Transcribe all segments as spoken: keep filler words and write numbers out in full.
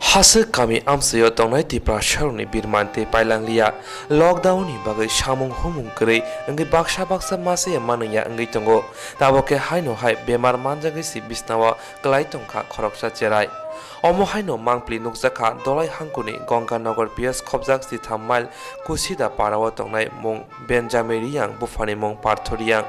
Haswk kami amchaio tongnai Tiprasarokni birman tei pailanglia. Lockdown ni bagwi samung humung kwrwi wngwi baksa baksa masa ya manwngya wngwi tongo. Tabok khe haino hai bemar manjagwi si bisnao kwlai tongkha khoroksa cherai. Omo haino mangpli nukjakha Dolai hangkuni Gonganagar P S khobjak sitham mile Kusida parao tongnai mung Benjamin Riyang, buphani mung Partho Riyang.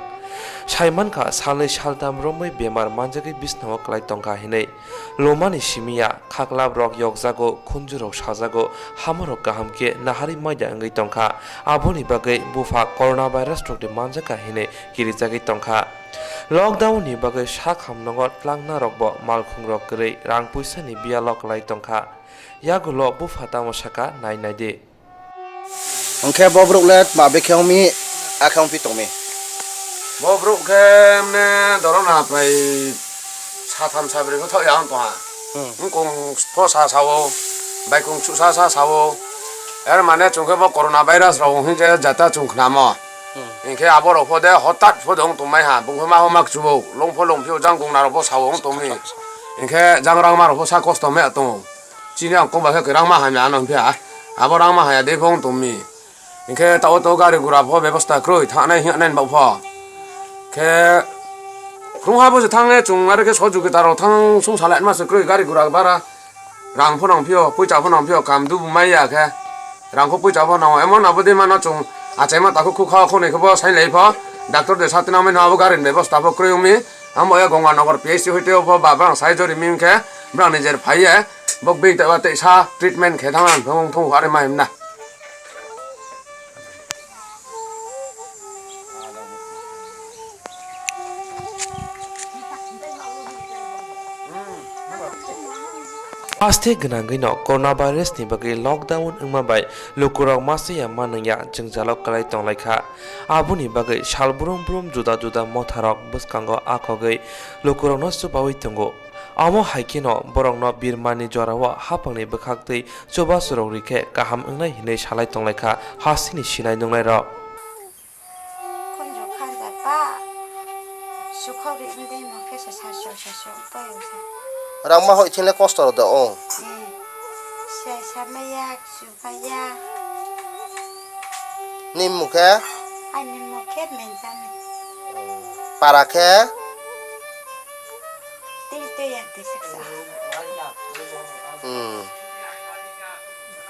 Saimankha salnwi saltham romwi bemar manjagwi bisnao kwlai tongkha hinwi. Lomani simi ya, khaklap rok yokjago, khunju rok sajago, hama rok kaham khe naharwi maida wngwi tongkha. Aboni bagwi bupha corona virus rok de manjakha hinwi kirijagwi tongkha. Lockdown ni bagwi sak hamnongo tlangna rok bo malkhung rok kwrwi rang puisa ni biyalo kwlai tongkha. Yagulo bupha tamo saka nai nai di. Hwnkhe bo borok le tma bekhe wngmi, akhe wngphi tongmi? Bo borok khe mne dorona prai satham sabri khe thok ya wng tongha. Hmm. Wngkong pho sa sao, baikong susa sa sao. Er mane chwng khe bo corona virus rok hwn khe jata chwng khnamo. Hmm. Hinkhe abo rok pho de hotat pho de wng tongmai ha, bung khe ma ho mak chubo, long pho long phio jang gong na rok pho sao wng tongmi. Hinkhe jang rang ma rok pho sa kosto me tongo. Chini ang kokba khe kwrang ma hamya ano hwnphi ha. Abo rang ma haya de phone tongmi. Hinkhe tao to gari gura pho bebosta kwrwi thangnai hingnai bok pho. Khe phung ha bo se thangnai chwng are khe sojugita rok thang sung salai ma se kwrwi gari gura bara. Rang pho nang phio, puisa pho nang phio, kam dubu mai ya khe. Rang pho puisa pho nang emon abo de mano chwng achaima takhuk khuk kha khonwi khe bo sai lai pho. Doctor de sa tinang mai no abo gari ni bebosta pho kwrwi wngmi. Amo ya Gonganagar P H C hoite pho ba brang sai jori mi wngkhe brang ni jer phai ye. Bok bini tei sa treatment khe thang ang thung thung ari ma himna. Haste gwnangwi no coronavirus ni bagwi lockdown wngma bai lukurok masa ya manwng ya jwngjalo kwlai tonglaikha. Aboni bagwi sal brum brum juda juda motharok bwskango akhogwi lukurokno chubawi tongo. Omo hai kheno borokno birmani jorao haphangni bwkhaktwi chubachu rok rikhe kaham wngnai hinwi salai tonglaikha hasteni sinai nungnairok. Khunju kharjak ba, sukhok ri wngwi mokhe se sasyo sasyo wngpai wngkha. Rangma hoi thile kosto rw de o. Eh, se samaya, sumaya. Ni mukhe? Ani mukhe Benjamin. Para khe? Tei tei ya tei siksa. Hmm.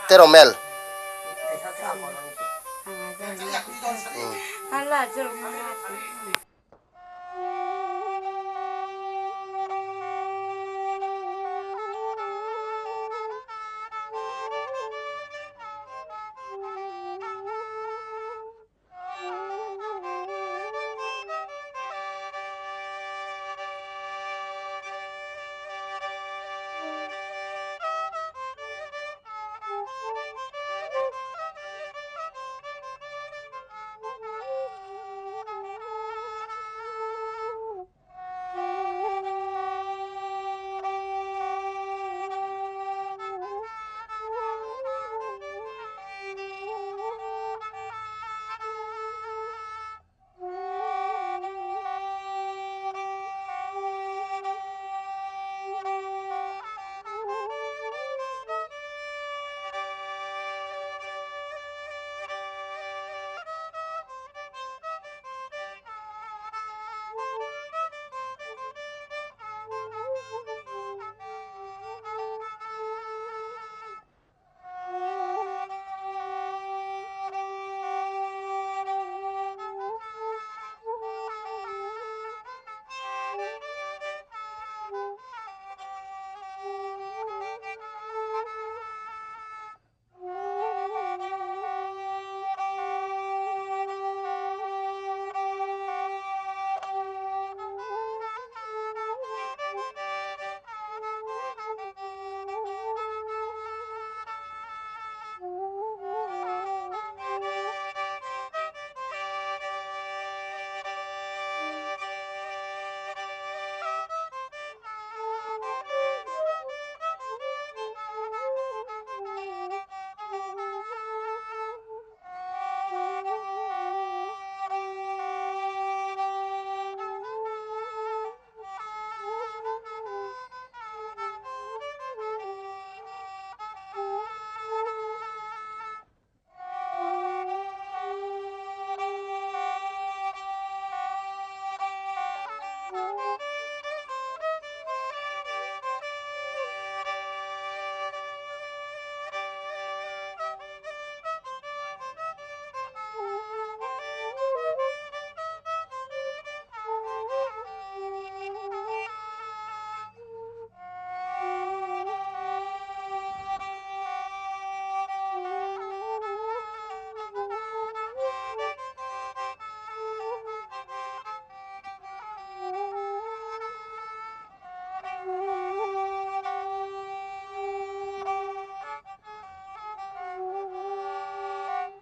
Tero mel. Hmm.